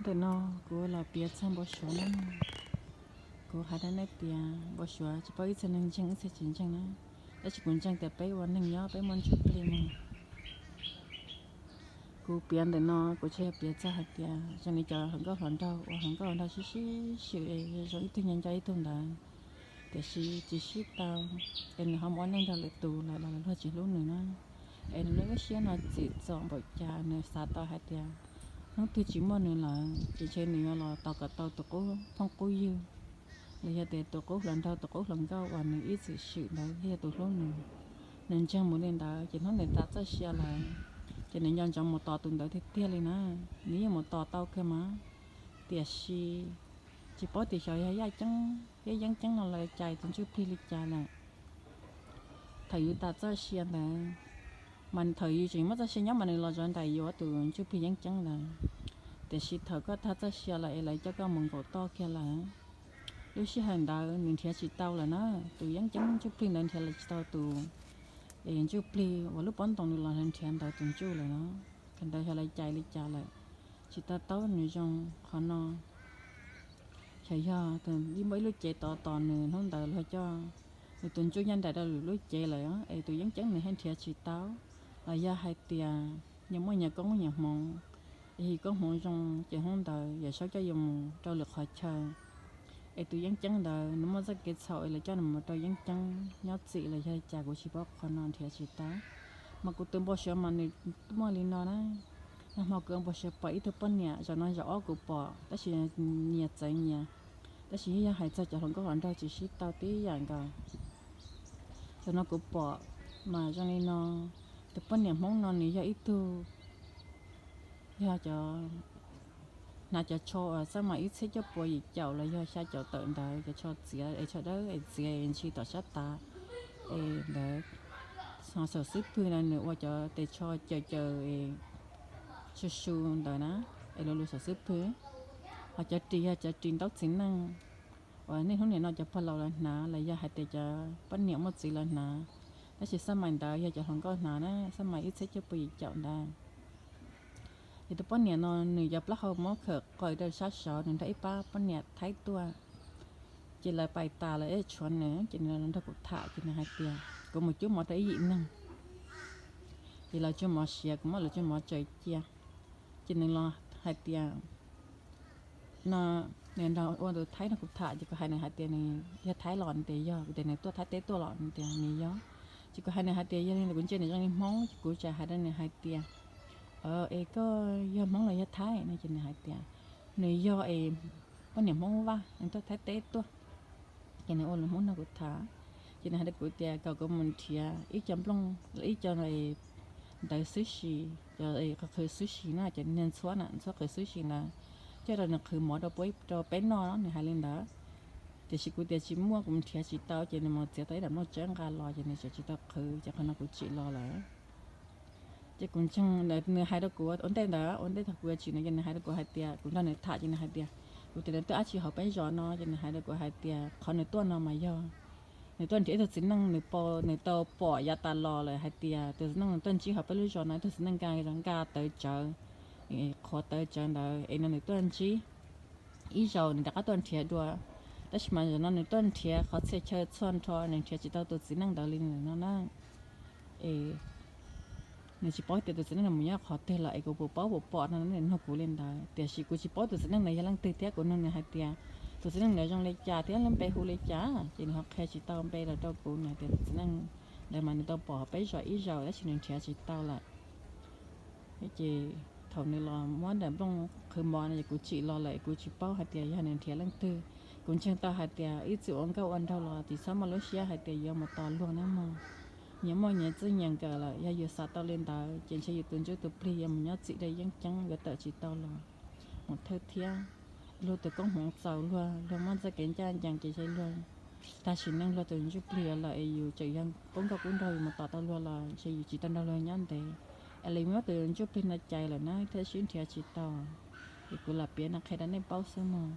Ntawm no kuv los piav txog npau suav na. Kuv hais rau nej tias npau suav tsis paub ib txhia neeg ntseeg ib txhia tsis ntseeg na, tab sis kuv ntseeg tias peb ua neeg nyob peb muaj ntsuj plig no. Kuv piav ntawm no kuv tsis yog piav txog hais tias zoo li cov hluas nkauj hluas nraug uas hluas nkauj hluas nraug sib sib swm zoo ib tug nco nco ib tug ntawd, tiam sis tsis sib tau, es nws ho mus ua neej nrog lwm tus lawm los luag tsis hlub nws na. Es nws lub siab no txim txom npaum cas nws xav tau hais tias hnub twg tsis muaj nws lawm ces ntshe nws yuav los tos kom tau tus qub phooj qub ywg, los yog tias tus qub hluas nraug tus qub hluas nkauj uas nws ib txwm swm ntawd thiaj yog tus hlub nws. Nws ntseeg mus li ntawd ces hnub nws tas txoj sia lawm, ces nws nco ntsoov mus tos tus ntawd tiag tiag li na. Nws yeej mus tos tau kawg mas, tiam sis tsis paub tias xyov yog yaj ceeb thiab yeeb ceeb no lawv cais tus ntsuj plig li cas lawm. Thaum yus tas txoj sia ntawd, mas thaum yus tseem muaj txoj sia nyob mas nws los zov nraim yuav tus ntsuj plig yeeb ceeb ntawd, tiam sis thaum koj tas txoj sia lawm es lawv coj koj mus nkaum toj kiag lawm, lub sij hawm ntawd nws nrhiav tsis tau lawm na. Tus yeeb ceeb ntsuj plig ntawd nrhiav tsis tau tus, es ntsuj plig uas lub pob ntoos nws los nrhiav ntawd tus ntsuj lawm na. Thaum ntawd xyov lawv cais li cas lawm, tsis tau taub nws zoo qhov no. Xyov yog ib muaj ib lub cev tod tos nws hnub ntawd luag coj nws tus ntsuj nyob nraim rau lwm lub cev lawm es tus yeeb ceeb nws thiaj nrhiav tsis tau, los yog hais tias nyias muaj nyias koob nyias hmoov, es yus koob hmoov zoo ces hnub ntawd yawm saub coj yus mus rau lwm qhov chaw, es tus yeeb ceeb ntawd nws muaj txoj kev txhaum es lawv coj nws mus rau yeeb ceeb nyob txim los yog li cas kuv tsis paub, qhov no nrhiav tsis tau. Mas kuv tus npau suav mas nws muaj li no na. Nag hmo kuv npau suav pom ib tug poj niam, zaum no zaum ob kuv pom tab sis nyias txawv nyias, tab sis yog hais txog cov hluas nkauj hluas nraug tsis sib tau tib yam nkaus. Zaum no kuv pom mas zoo li no, tus poj niam Hmoob no nws yog ib tug, yog cov, hnav cov tsho uas xab mais ib txhiab cuaj puas yim caum los yog xya caum tawm ntawd, cov tsho txiav es tsho dawb es txiav es ntshis tom sab tav es ntawd. Ho saum xub pwg no nws ua cov tes tsho caws caws es su su ntawd na, es luv luv saum xub pwg. Ho cov ris yog cov ris ntaub txiv neej uas niaj hnub nim no cov pog laus lawv hnav los yog hais tias cov poj niam muaj txiv lawv hnav, tab sis xab mais ntawd yog cov hluas nkauj hnav na, xab mais ib txhiab cuaj puas yim caum ntawd. Ces tus poj niam no nws cov plaub hau muab khawm qaws rau sab saud, nws nrog ib pab poj niam Thaib tuaj. Ces lawv pais tas lawv tshuav nws ces nws los nrog kuv tham ces nws hais tias kuv mus cub mov rau ib yim neeg. Ces lawv tsuj mov siav, kuv muab lawv tsuj mov tsaws cia. Ces nws los hais tias, no, nws nrog ua tus Thaib no kuv tham ces kuv hais nws hais tias nws yog Thaib los, nws tias yog. Kuv tias nws tuaj Thaib teb tuaj los, nws tias nws yog. Ces kuv hais nws hais tias yog li ntawd kuv ntsia nws zoo li Hmoob, ces kuv txawm hais rau nws hais tias, o, es koj yog Hmoob los yog Thaib no? Ces nws hais tias nws yog es poj niam Hmoob Vaj, nws tuaj Thaib teb tuaj. Ces nws ua lus Hmoob nrog kuv tham, ces nws hais rau kuv tias kom kuv mus nrhiav ib co nplooj, ib co ntawv xwb si, qhwv xwb si na, cov niag ntxhuab na, ntxhuab qhwv xwb si ntawd, coj rau nws qhwv mov rau peb noj, nws hais li ntawd. Tiam sis kuv tias tsis muaj, kuv mus nrhiav tsis tau, ces nws mus txiav tau ib daim nplooj tsawb nqa los ces nws tseem tsis tau qhwv, ces qhov no kuv tsim los lawm. Ces kuv ntseeg nws hais rau kuv ua ntej ntawd, ua ntej thaum kuv yuav tsim no ces nws hais rau kuv hais tias, kuv nrog nws tham ces nws hais tias, kuv tias nws tuaj dab tsi hauv peb zos no, ces nws hais rau kuv hais tias qhov nws tuaj no mas yog nws tuaj nrhiav ib tug txiv neej nws, nws tau pom yav tas los lawm hais tias tus txiv neej nws tuaj ntsib hauv peb lub zos no, ib tug txiv neej nka, nka tawv tsawv, qhuav tawv tsawv ntawd es no nws tuaj ntsib ib zaug nws rov qab tuaj nrhiav dua. Tab sis mas zaum no nws tuaj nrhiav qhov txhia chaw txhua nrho nws nrhiav tsis tau tus txiv neej ntawd li no na. Es nws tsis paub tias tus txiv neej no mus nyob qhov twg lawm es kuv puas paub puas pom no, nws nug kuv li ntawd. Tiam sis kuv tsis paub tus txiv neej ntawd yog leej twg thiab kuv nug nws hais tias tus txiv neej ntawd zoo li cas thiab lub npe hu li cas, ces nws ho qhia tsis tau npe los rau kuv. Nws hais tias tus txiv neej ntawd mas nws tau pom peb zos ib zaug tab sis nws nrhiav tsis tau lawm. Ces thaum nws los muab daim nplooj qhwv mov no ces kuv tsim los lawm, kuv tsis paub hais tias yog nws nrhiav leej twg. Kuv ntseeg tau hais tias ib txwm ua nkauj ua nraug los tsis txhob muaj lub siab hais tias yuav mus tos luag na mog. Nyias muaj nyias txij nyias nkawm lawm, yog yus xav tau li ntawd ces ntshe yus tus ntsuj tus plig yuav mus nyob txim rau yeeb ceeb, yuav tawm tsis tau los mus thawj thiab. Luag tus koob hmoov txaus, luag, luag muaj txoj kev ncaj ncees ces ntshe luag tag sim neej luag tus ntsuj plig yuav lawm es yus tseem yog qub nkauj qub nraug, yus mus tos tau luag los ntshe yus tsis tau nrog luag nyob ntev. Es lawv muab tus ntsuj plig no cais lawm na thiaj sib nrhiav tsis tau. Es kuv lam piav no qhia rau nej paub xwb mog.